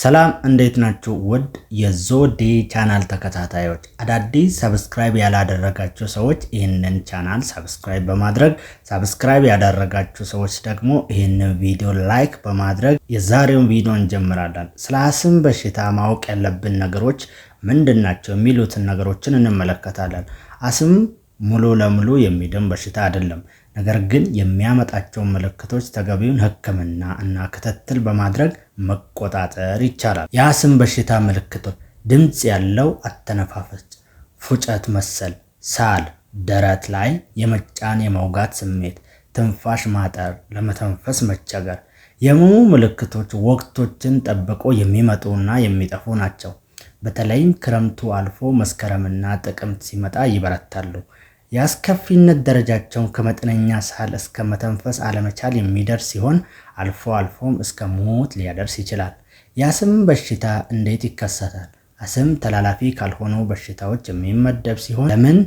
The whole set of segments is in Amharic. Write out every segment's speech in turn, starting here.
ሰላም እንዴት ናችሁ? ውድ የዞዴ ቻናል ተከታታዮች፣ አዳዲስ subscribe ያላደረጋችሁ ሰዎች ይህንን channel subscribe በማድረግ፣ subscribe ያደረጋችሁ ሰዎች ደግሞ ይህንን ቪዲዮ like በማድረግ የዛሬውን ቪዲዮ እንጀምራለን። ስለ አስም በሽታ ማወቅ ያለብን ነገሮች ምንድን ናቸው የሚሉትን ነገሮችን እንመለከታለን። አስም ሙሉ ለሙሉ የሚድን በሽታ አይደለም። ነገር ግን የሚያመጣቸውን ምልክቶች ተገቢውን ሕክምና እና ክትትል በማድረግ መቆጣጠር ይቻላል። የአስም በሽታ ምልክቶች ድምፅ ያለው አተነፋፈስ፣ ፉጨት መሰል ሳል፣ ደረት ላይ የመጫን የመውጋት ስሜት፣ ትንፋሽ ማጠር፣ ለመተንፈስ መቸገር። የህመሙ ምልክቶች ወቅቶችን ጠብቆ የሚመጡና የሚጠፉ ናቸው። በተለይም ክረምቱ አልፎ መስከረምና ጥቅምት ሲመጣ ይበረታሉ። የአስከፊነት ደረጃቸውን ከመጠነኛ ሳል እስከ መተንፈስ አለመቻል የሚደርስ ሲሆን አልፎ አልፎም እስከ ሞት ሊያደርስ ይችላል። የአስም በሽታ እንዴት ይከሰታል? አስም ተላላፊ ካልሆኑ በሽታዎች የሚመደብ ሲሆን ለምን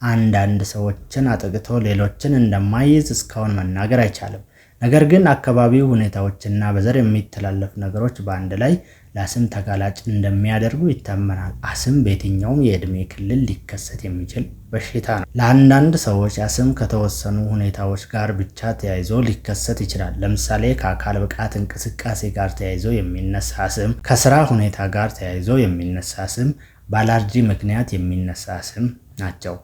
አንዳንድ ሰዎችን አጥቅቶ ሌሎችን እንደማይይዝ እስካሁን መናገር አይቻልም። ነገር ግን አካባቢው ሁኔታዎችና በዘር የሚተላለፍ ነገሮች በአንድ ላይ ለአስም ተጋላጭ እንደሚያደርጉ ይታመናል። አስም በየትኛውም የዕድሜ ክልል ሊከሰት የሚችል በሽታ ነው። ለአንዳንድ ሰዎች አስም ከተወሰኑ ሁኔታዎች ጋር ብቻ ተያይዞ ሊከሰት ይችላል። ለምሳሌ ከአካል ብቃት እንቅስቃሴ ጋር ተያይዞ የሚነሳ አስም፣ ከስራ ሁኔታ ጋር ተያይዞ የሚነሳ አስም፣ በአለርጂ ምክንያት የሚነሳ አስም ናቸው።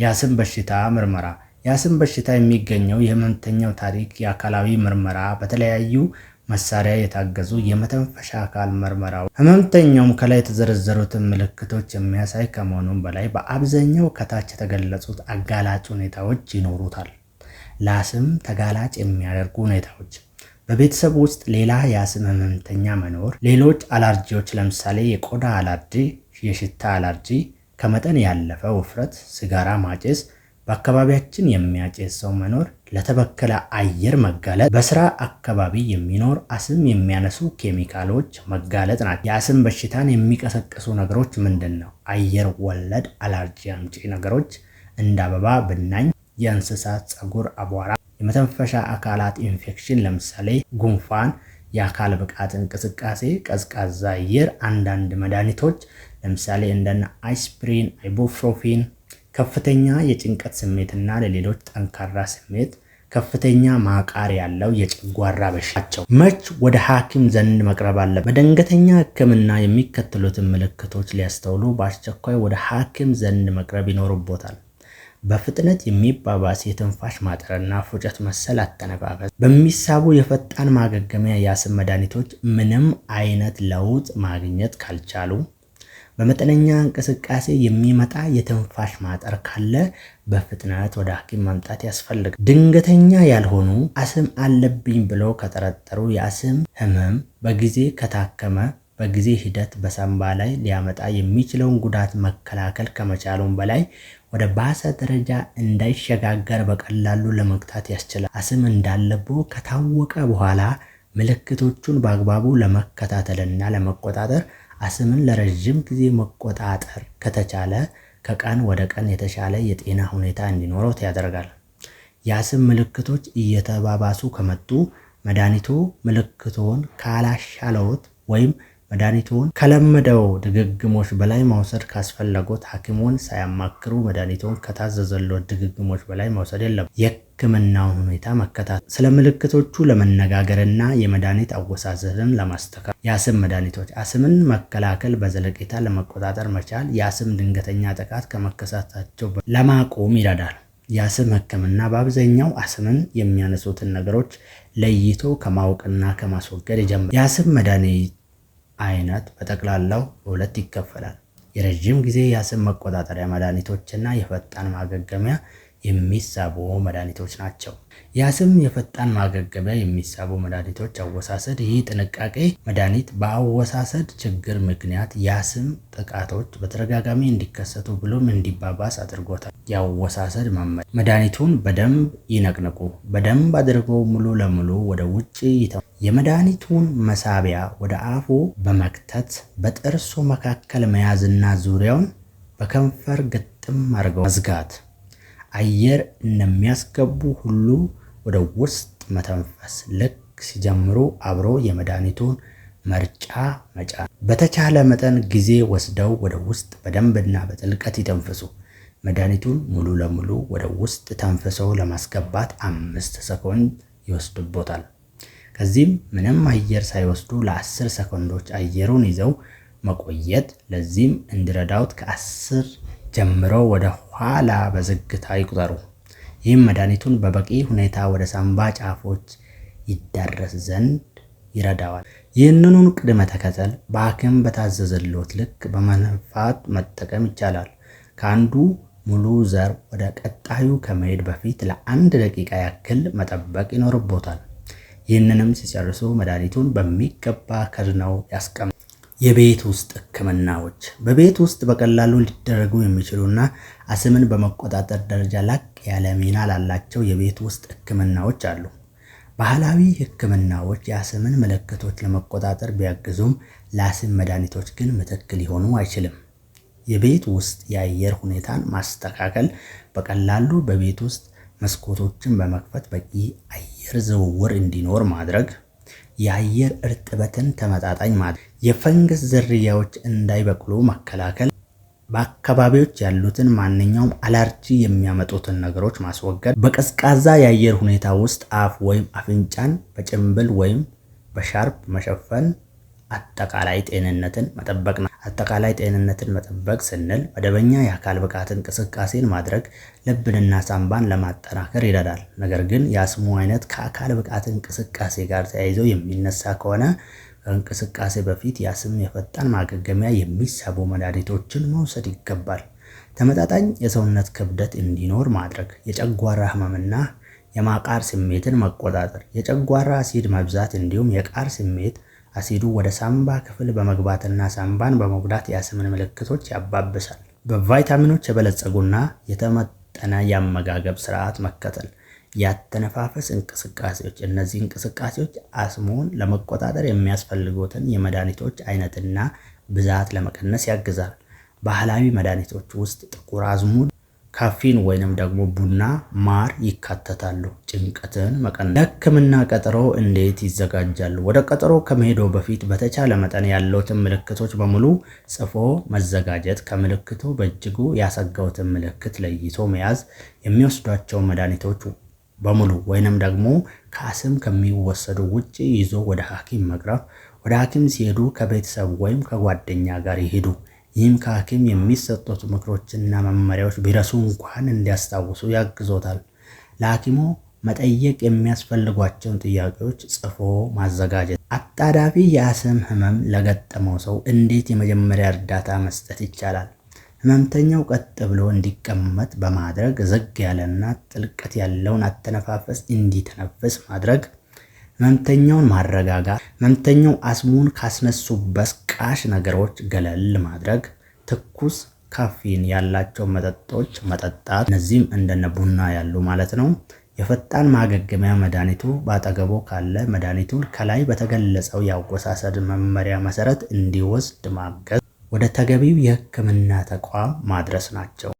የአስም በሽታ ምርመራ። የአስም በሽታ የሚገኘው የህመምተኛው ታሪክ፣ የአካላዊ ምርመራ፣ በተለያዩ መሳሪያ የታገዙ የመተንፈሻ አካል ምርመራ። ህመምተኛውም ከላይ የተዘረዘሩትን ምልክቶች የሚያሳይ ከመሆኑም በላይ በአብዛኛው ከታች የተገለጹት አጋላጭ ሁኔታዎች ይኖሩታል። ለአስም ተጋላጭ የሚያደርጉ ሁኔታዎች በቤተሰብ ውስጥ ሌላ የአስም ህመምተኛ መኖር፣ ሌሎች አለርጂዎች ለምሳሌ የቆዳ አለርጂ፣ የሽታ አለርጂ፣ ከመጠን ያለፈ ውፍረት፣ ሲጋራ ማጨስ፣ በአካባቢያችን የሚያጨስ ሰው መኖር፣ ለተበከለ አየር መጋለጥ፣ በስራ አካባቢ የሚኖር አስም የሚያነሱ ኬሚካሎች መጋለጥ ናቸው። የአስም በሽታን የሚቀሰቅሱ ነገሮች ምንድን ነው? አየር ወለድ አለርጂ አምጪ ነገሮች እንደ አበባ ብናኝ፣ የእንስሳት ፀጉር፣ አቧራ፣ የመተንፈሻ አካላት ኢንፌክሽን ለምሳሌ ጉንፋን፣ የአካል ብቃት እንቅስቃሴ፣ ቀዝቃዛ አየር፣ አንዳንድ መድኃኒቶች ለምሳሌ እንደነ አስፕሪን፣ ibuprofen፣ ከፍተኛ የጭንቀት ስሜትና ለሌሎች ጠንካራ ስሜት፣ ከፍተኛ ማቃር ያለው የጨጓራ በሽታቸው። መች ወደ ሐኪም ዘንድ መቅረብ አለ? በድንገተኛ ሕክምና የሚከተሉትን ምልክቶች ሊያስተውሉ በአስቸኳይ ወደ ሐኪም ዘንድ መቅረብ ይኖርቦታል። በፍጥነት የሚባባስ የትንፋሽ ማጠርና ፉጨት መሰል አተነፋፈስ፣ በሚሳቡ የፈጣን ማገገሚያ የአስም መድኃኒቶች ምንም አይነት ለውጥ ማግኘት ካልቻሉ፣ በመጠነኛ እንቅስቃሴ የሚመጣ የትንፋሽ ማጠር ካለ በፍጥነት ወደ ሐኪም መምጣት ያስፈልጋል። ድንገተኛ ያልሆኑ አስም አለብኝ ብለው ከጠረጠሩ የአስም ህመም በጊዜ ከታከመ በጊዜ ሂደት በሳንባ ላይ ሊያመጣ የሚችለውን ጉዳት መከላከል ከመቻሉም በላይ ወደ ባሰ ደረጃ እንዳይሸጋገር በቀላሉ ለመግታት ያስችላል። አስም እንዳለቦ ከታወቀ በኋላ ምልክቶቹን በአግባቡ ለመከታተልና ለመቆጣጠር አስምን ለረዥም ጊዜ መቆጣጠር ከተቻለ ከቀን ወደ ቀን የተሻለ የጤና ሁኔታ እንዲኖረው ያደርጋል። የአስም ምልክቶች እየተባባሱ ከመጡ፣ መድኃኒቱ ምልክቶን ካላሻለዎት ወይም መድኃኒቱን ከለመደው ድግግሞሽ በላይ መውሰድ ካስፈለጎት ሐኪሙን ሳያማክሩ መድኃኒቱን ከታዘዘሎት ድግግሞሽ በላይ መውሰድ የለም። የሕክምናውን ሁኔታ መከታተል፣ ስለ ምልክቶቹ ለመነጋገርና የመድኃኒት አወሳሰድን ለማስተካከል። የአስም መድኃኒቶች አስምን መከላከል፣ በዘለቄታ ለመቆጣጠር መቻል፣ የአስም ድንገተኛ ጥቃት ከመከሰታቸው ለማቆም ይረዳል። የአስም ሕክምና በአብዛኛው አስምን የሚያነሱትን ነገሮች ለይቶ ከማወቅና ከማስወገድ ይጀምራል። የአስም መድኃኒት አይነት በጠቅላላው በሁለት ይከፈላል። የረዥም ጊዜ የአስም መቆጣጠሪያ መድኃኒቶች እና የፈጣን ማገገሚያ የሚሳቡ መድኃኒቶች ናቸው። የአስም የፈጣን ማገገሚያ የሚሳቡ መድኃኒቶች አወሳሰድ ይህ ጥንቃቄ መድኃኒት በአወሳሰድ ችግር ምክንያት የአስም ጥቃቶች በተደጋጋሚ እንዲከሰቱ ብሎም እንዲባባስ አድርጎታል። የአወሳሰድ መመሪያ መድኃኒቱን በደንብ ይነቅንቁ። በደንብ አድርገው ሙሉ ለሙሉ ወደ ውጭ የመድኃኒቱን መሳቢያ ወደ አፉ በመክተት በጥርሱ መካከል መያዝና ዙሪያውን በከንፈር ግጥም አድርገው መዝጋት። አየር እንደሚያስገቡ ሁሉ ወደ ውስጥ መተንፈስ ልክ ሲጀምሩ አብሮ የመድኃኒቱን መርጫ መጫን። በተቻለ መጠን ጊዜ ወስደው ወደ ውስጥ በደንብና በጥልቀት ይተንፍሱ። መድኃኒቱን ሙሉ ለሙሉ ወደ ውስጥ ተንፍሰው ለማስገባት 5 ሰኮንድ ይወስድቦታል። ከዚህም ምንም አየር ሳይወስዱ ለ10 ሰኮንዶች አየሩን ይዘው መቆየት። ለዚህም እንዲረዳውት ከ10 ጀምሮ ወደ ኋላ በዝግታ ይቁጠሩ። ይህም መድኃኒቱን በበቂ ሁኔታ ወደ ሳንባ ጫፎች ይዳረስ ዘንድ ይረዳዋል። ይህንኑን ቅደም ተከተል በሐኪም በታዘዘልዎት ልክ በመንፋት መጠቀም ይቻላል። ከአንዱ ሙሉ ዘር ወደ ቀጣዩ ከመሄድ በፊት ለ1 ደቂቃ ያክል መጠበቅ ይኖርብዎታል። ይህንንም ሲጨርሱ መድኃኒቱን በሚገባ ከድነው ያስቀምጡ። የቤት ውስጥ ሕክምናዎች። በቤት ውስጥ በቀላሉ ሊደረጉ የሚችሉና አስምን በመቆጣጠር ደረጃ ላቅ ያለ ሚና ላላቸው የቤት ውስጥ ሕክምናዎች አሉ። ባህላዊ ሕክምናዎች የአስምን ምልክቶች ለመቆጣጠር ቢያግዙም ለአስም መድኃኒቶች ግን ምትክ ሊሆኑ አይችልም። የቤት ውስጥ የአየር ሁኔታን ማስተካከል፣ በቀላሉ በቤት ውስጥ መስኮቶችን በመክፈት በቂ አየር ዝውውር እንዲኖር ማድረግ፣ የአየር እርጥበትን ተመጣጣኝ ማድረግ፣ የፈንገስ ዝርያዎች እንዳይበቅሉ መከላከል፣ በአካባቢዎች ያሉትን ማንኛውም አለርጂ የሚያመጡትን ነገሮች ማስወገድ፣ በቀዝቃዛ የአየር ሁኔታ ውስጥ አፍ ወይም አፍንጫን በጭንብል ወይም በሻርፕ መሸፈን አጠቃላይ ጤንነትን መጠበቅ ነው። አጠቃላይ ጤንነትን መጠበቅ ስንል መደበኛ የአካል ብቃት እንቅስቃሴን ማድረግ ልብንና ሳንባን ለማጠናከር ይረዳል። ነገር ግን የአስሙ አይነት ከአካል ብቃት እንቅስቃሴ ጋር ተያይዞ የሚነሳ ከሆነ ከእንቅስቃሴ በፊት የአስም የፈጣን ማገገሚያ የሚሳቡ መድኃኒቶችን መውሰድ ይገባል። ተመጣጣኝ የሰውነት ክብደት እንዲኖር ማድረግ፣ የጨጓራ ህመምና የማቃር ስሜትን መቆጣጠር፣ የጨጓራ አሲድ መብዛት እንዲሁም የቃር ስሜት አሲዱ ወደ ሳምባ ክፍል በመግባትና ሳምባን በመጉዳት የአስምን ምልክቶች ያባብሳል። በቫይታሚኖች የበለጸጉና የተመጠነ የአመጋገብ ስርዓት መከተል፣ የአተነፋፈስ እንቅስቃሴዎች። እነዚህ እንቅስቃሴዎች አስሙን ለመቆጣጠር የሚያስፈልጉትን የመድኃኒቶች አይነትና ብዛት ለመቀነስ ያግዛል። ባህላዊ መድኃኒቶች ውስጥ ጥቁር አዝሙድ፣ ካፊን ወይንም ደግሞ ቡና፣ ማር ይካተታሉ። ጭንቀትን መቀነስ። ለህክምና ቀጠሮ እንዴት ይዘጋጃሉ? ወደ ቀጠሮ ከመሄዶ በፊት በተቻለ መጠን ያለዎትን ምልክቶች በሙሉ ጽፎ መዘጋጀት፣ ከምልክቱ በእጅጉ ያሰጋዎትን ምልክት ለይቶ መያዝ፣ የሚወስዷቸው መድኃኒቶች በሙሉ ወይንም ደግሞ ከአስም ከሚወሰዱ ውጪ ይዞ ወደ ሐኪም መቅረብ፣ ወደ ሐኪም ሲሄዱ ከቤተሰብ ወይም ከጓደኛ ጋር ይሂዱ። ይህም ከሐኪም የሚሰጡት ምክሮችና መመሪያዎች ቢረሱ እንኳን እንዲያስታውሱ ያግዞታል። ለሐኪሙ መጠየቅ የሚያስፈልጓቸውን ጥያቄዎች ጽፎ ማዘጋጀት። አጣዳፊ የአስም ህመም ለገጠመው ሰው እንዴት የመጀመሪያ እርዳታ መስጠት ይቻላል? ህመምተኛው ቀጥ ብሎ እንዲቀመጥ በማድረግ ዝግ ያለና ጥልቀት ያለውን አተነፋፈስ እንዲተነፍስ ማድረግ፣ ህመምተኛውን ማረጋጋት፣ ህመምተኛው አስሙን ካስነሱበት ቃሽ ነገሮች ገለል ማድረግ፣ ትኩስ ካፊን ያላቸው መጠጦች መጠጣት፣ እነዚህም እንደነ ቡና ያሉ ማለት ነው። የፈጣን ማገገሚያ መድኃኒቱ በአጠገቡ ካለ መድኃኒቱን ከላይ በተገለጸው የአወሳሰድ መመሪያ መሰረት እንዲወስድ ማገዝ፣ ወደ ተገቢው የህክምና ተቋም ማድረስ ናቸው።